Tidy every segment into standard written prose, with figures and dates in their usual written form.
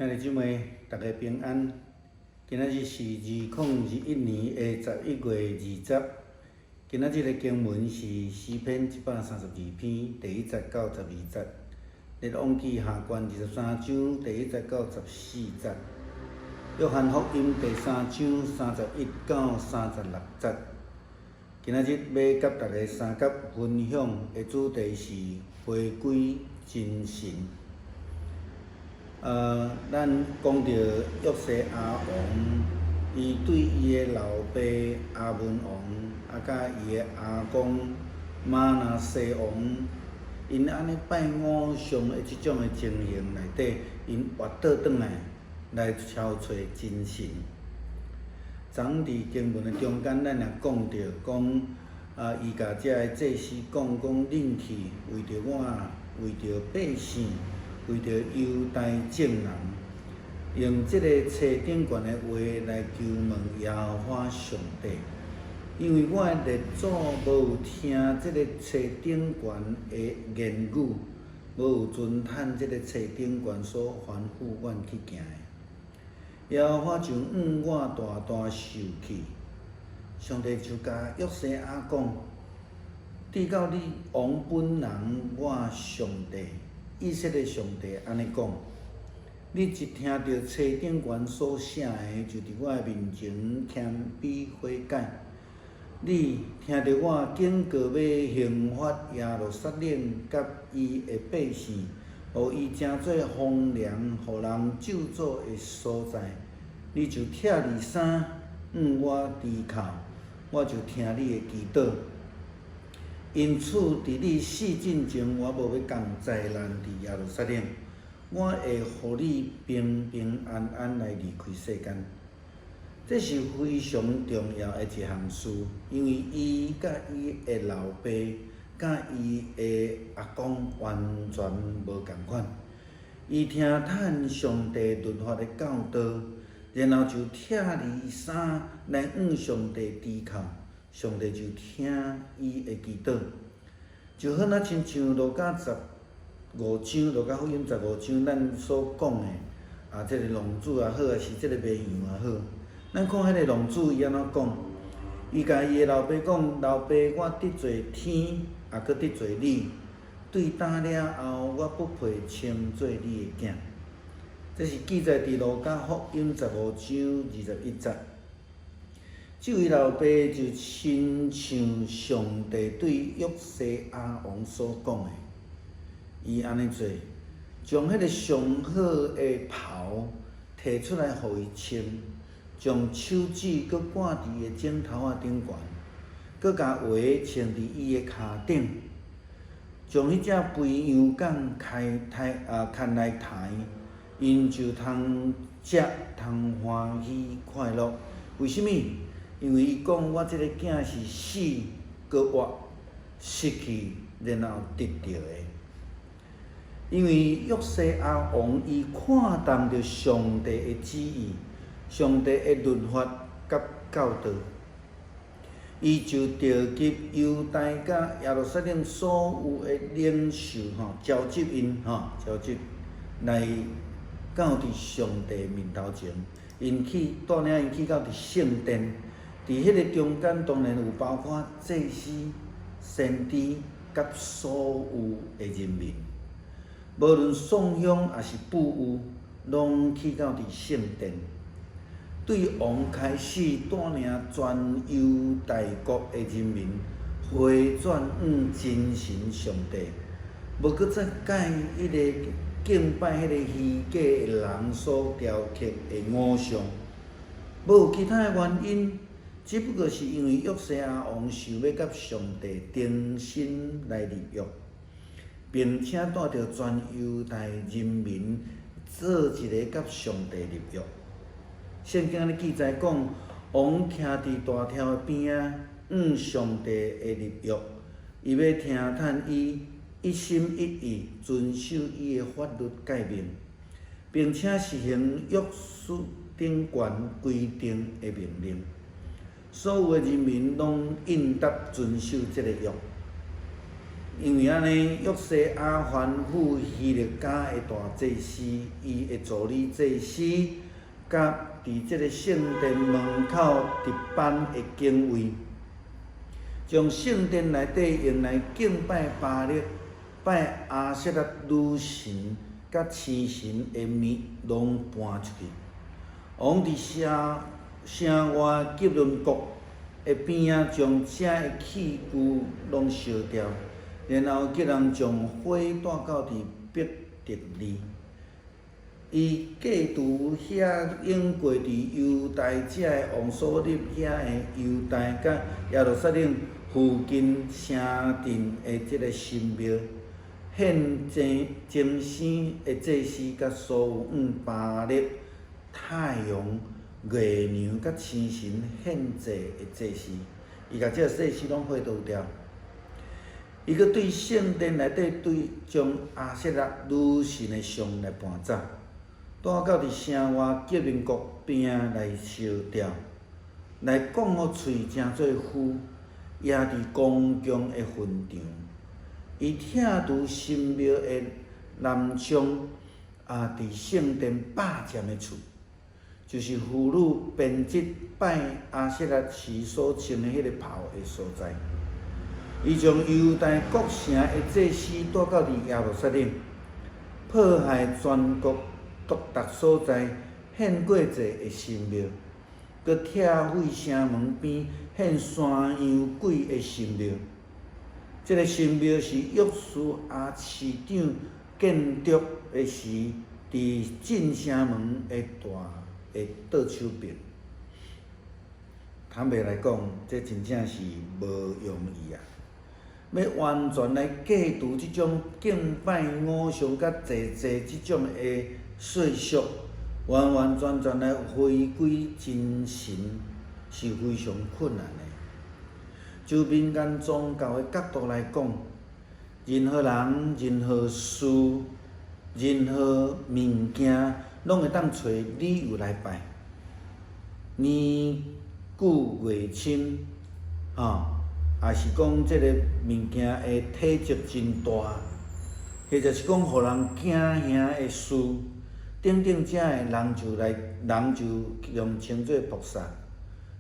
兄弟姊妹，大家平安。今仔日是2021年的11月20。今仔日的經文是詩篇132篇第1節到12節，列王紀下卷23章第1節到14節，約翰福音第三章31到36節。今仔日欲佮大家相佮分享的主題是回歸真神。咱講著約西亞王，伊對伊的老爸亞歕王，佮伊的阿公瑪拿西王，𪜶按呢拜偶像的這種的情形內底，𪜶跋倒轉來來朝揣真神。昨昏佇經文的中間，咱也講著講，伊共遮的祭司講講，恁去為著我，為著百姓，為著猶大眾人，用這個冊頂懸的話來求問耶和華上帝，因為我的列祖無有聽這個冊頂懸的言語，無有遵趁這個冊頂懸所吩咐阮去行的。耶和華就向我大大受氣，上帝就共約西亞講：至到你王本人，我上帝，以色列上帝按呢講：你一聽著冊頂懸所寫的，就佇我的面前謙卑悔改。你聽著我警告欲刑罰耶路撒冷佮伊的百姓，予伊成做荒涼，予人咒詛的所在，你就拆離衫，向我低哭，我就聽你的祈禱。因此，佇你死進前，我無欲降災難佇耶路撒冷，我會予你平平安安來離開世間。這是非常重要的一項事，因為伊佮伊的老爸、佮伊的阿公完全無仝款。伊聽趁上帝律法的教導，然後就拆離衫來向上帝低哭。上帝就聽伊的祈禱，就好若親像路加十五章，路加福音十五章，咱所講的啊，這個浪子也好，抑是這個賣羊也好，咱看彼個浪子伊按怎講？伊共伊的老爸講：老爸，我得罪天，也閣得罪你。對今了後，我不配稱做你的囝。這是記載佇路加福音十五章21節。這位老爸就親像上帝對約西亞王所講的，伊按呢做，將彼個上好的袍提出來予伊穿，將手指閣掛佇伊的指頭仔頂懸，閣共鞋穿佇伊的跤頂，將彼隻肥羊犅開刣啊牽來刣，𪜶就通食通歡喜快樂。為啥物？因為伊講，我這个囝是死閣活，失去然後得著的。因為約西亞王伊看重著上帝的旨意、上帝的律法佮教導，伊就召集猶大佮耶路撒冷所有的領袖吼，召集𪜶吼，召集來到佇上帝面頭前，𪜶去帶領𪜶去到佇聖殿。佇彼个中間，當然有包括祭司、先知佮所有的人民，無論送香抑是布有，攏去到佇聖殿。對王開始帶領全猶大國的人民回轉向真神上帝，無閣再佮彼个敬拜彼个虛假的人所雕刻的偶像，無有其他的原因。只不過是因為約西亞王想欲佮上帝重新來立約，並且帶著全猶大人民做一个佮上帝立約。聖經按呢記載講，王徛佇大柱的邊仔，向上帝的立約，伊欲聽趁伊一心一意遵守伊的法律誡命，並且實行約書頂懸規定的命令。所有的人民攏應答遵守這个約。因為按呢，約西亞吩咐希勒家的大祭司、伊的助理祭司，佮佇這个聖殿門口值班的警衛，將聖殿內底用來敬拜巴力、拜亞舍拉女神佮星神的物攏搬出去。王佇城城外結崙谷的邊仔，將遮的器具攏燒掉，然後叫人將火帶到佇伯特利。伊革除遐永過佇猶大遮的王所立遐的猶大佮耶路撒冷附近城鎮的這个神廟，獻祭占星的祭司佮所有向巴力、太陽、月娘佮星神獻祭的祭司，伊共這个祭司攏廢除掉。伊閣對聖殿內底對將亞舍拉女神的像來搬走，帶到佇城外結崙谷邊仔來燒掉，來講予喙成做灰，掖佇公共的墳場。伊拆除神廟的南牆，啊，佇聖殿霸佔的厝，就是婦女編織拜亞舍拉時所穿的彼个袍的所在。伊將猶大各城的祭司帶到佇耶路撒冷，破壞全國各逐所在獻過祭的神廟，閣拆毀城門邊獻山羊鬼的神廟。這个神廟是約書亞市長建築的時，佇進城門的大的倒手邊。坦白來講，這真正是無容易啊！欲完全來革除這種敬拜偶像佮祭祭這種的習俗，完完全全來回歸真神，是非常困難的。就民間宗教的角度來講，任何人、任何事、任何物件，攏會當揣理由來拜。年久月深，吼，抑是講這个物件的體積真大，或者是講予人驚嚇的事，等等，遮的人就來，人就用稱做菩薩，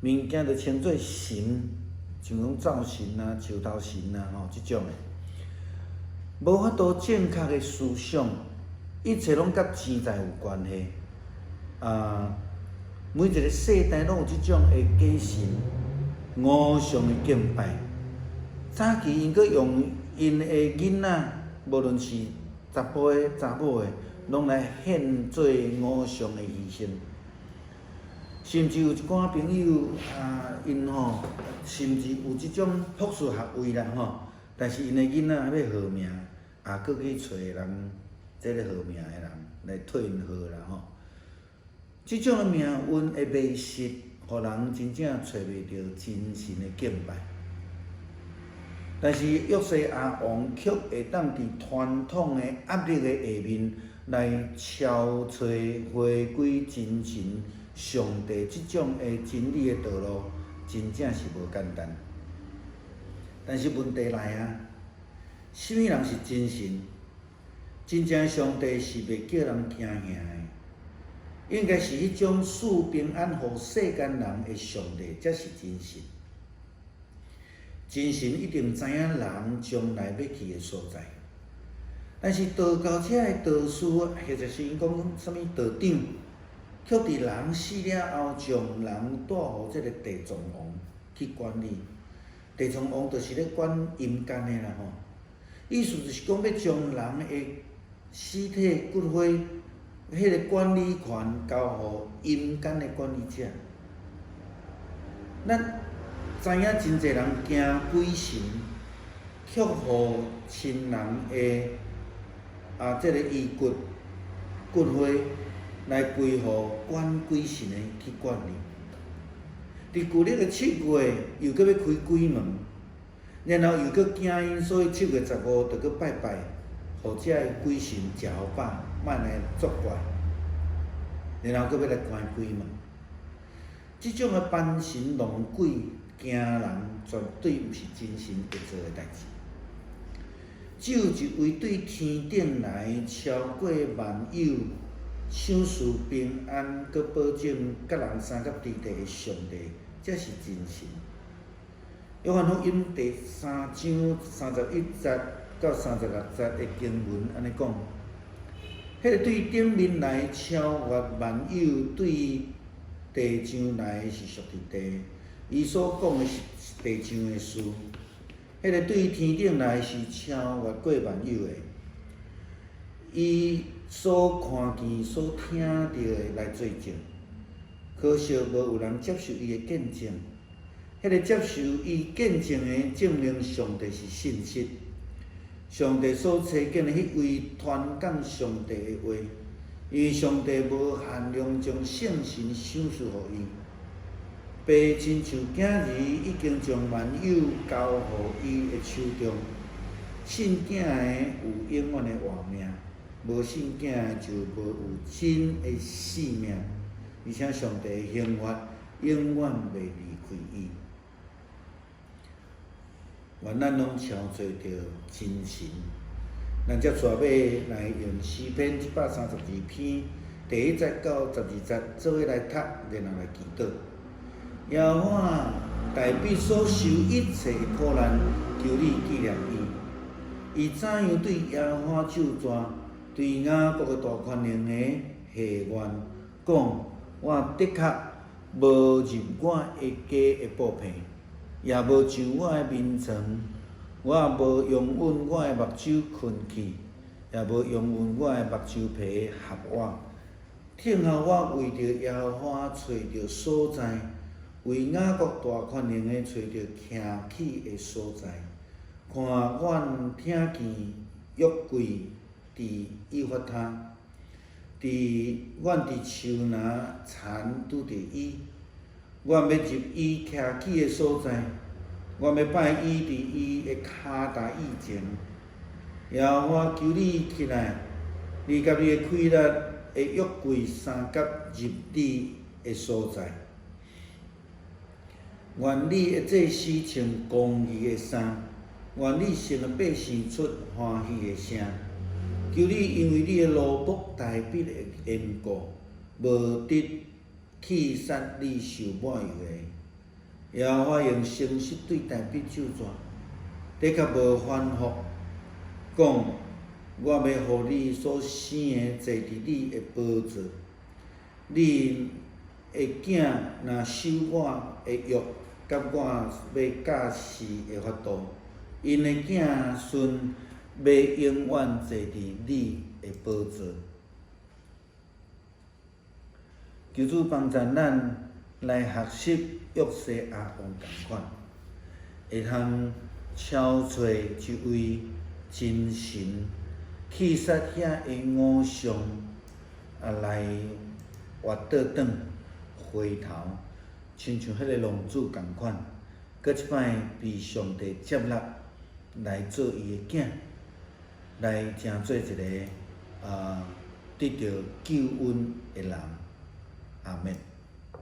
物件就稱做神，像講灶神啊、樹頭神啊，吼，這種的，無法度正確的思想，一切攏佮錢財有關係。啊，每一个世代攏有這種的假神、偶像的敬拜。早期𪜶閣用𪜶的囡仔，無論是查埔的、查某的，攏來獻做偶像的犧牲。甚至有一寡朋友啊，𪜶吼，甚至有這種博士學位啦吼，但是𪜶的囡仔欲號名，也閣去揣人這个號名的人來替𪜶號啦吼。這種的命運的迷失，予人真正揣袂著真神的敬拜。但是約西亞王卻會當佇傳統的壓力的下面，來超揣回歸真神上帝這種的真理的道路，真正是無簡單。但是問題來啊，啥物人是真神？真正的上帝是袂叫人驚嚇的，應該是彼種賜平安予世間人的上帝，才是真神。真神一定知影人將來欲去的所在，但是道教遮的道士，或者是𪜶講啥物道長，卻佇人死了後，將人帶予這个地藏王去管理。地藏王就是咧管陰間的啦吼，意思就是講欲將人的屍體骨灰，彼个管理權交予陰間的管理者。咱知影真濟人驚鬼神，卻予親人的啊，這个遺骨骨灰來歸予管鬼神的去管理。佇舊曆的7月，又閣欲開鬼門，然後又閣驚𪜶，所以7月15就閣拜拜，予遮的鬼神食予飽，莫來作怪，然後閣欲來關鬼門。這種的扮神弄鬼驚人，絕對毋是真神會做的代誌。只有一位對天頂來超過萬有、賞賜平安，閣保證佮人相佮佇地的上帝，才是真神。約翰福音第三章31節到36節的經文按呢講：彼個對頂面來超越萬有，對地上來的是屬佇地，伊所講的是地上的事。彼個對天頂來是超越過萬有的，伊所看見、所聽著的來做證，可惜無有人接受伊的見證。彼個接受伊見證的，證明上帝是信實。上帝所差遣的彼位傳講上帝的話，因為上帝無限量將聖神賞賜予伊。爸親像囝兒已經將萬有交予伊的手中。信囝的有永遠的活命，無信囝的就無有真的性命。而且上帝的刑罰永遠袂離開伊。願咱攏超做著真神。咱接續欲來用詩篇132篇第1節到12節做伙來讀，然後來祈禱。耶和華大衛所受一切的苦難，求你紀念伊。伊怎樣對耶和華咒詛，對雅各的大權能的下願，講：我的確無入我的家的布棚，也無上我的眠床，我無容忍我的目睭睏去，也無容忍我的目睭皮合我。聽候我為著耶和華揣著所在，為雅各大權能的揣著徛起的所在。看，阮聽見約櫃佇以法他，佇阮佇樹林田拄著伊。阮欲入伊徛起的所在，阮欲拜伊佇伊的跤踏以前。耶和華求你起來，你佮你的氣力的約櫃相佮入你的所在。願你的祭司穿公義的衫，願你城的百姓出歡喜的聲。求你因為你的奴僕大衛的緣故，無得棄殺你受抹油的。耶和華用誠實對大衛咒詛，的確無反覆，講：我欲予你所生的坐佇你的寶座。你的囝若守我的約，佮我欲教示的法度，𪜶的囝孫欲永遠坐佇你的寶座。求主幫助咱來學習約西亞王仝款，會通超揣一位真神，棄殺遐个偶像，啊來活倒轉回頭，親像彼个浪子仝款，閣這擺被上帝接納來做伊的囝，來成做一个得著救恩的人。阿們。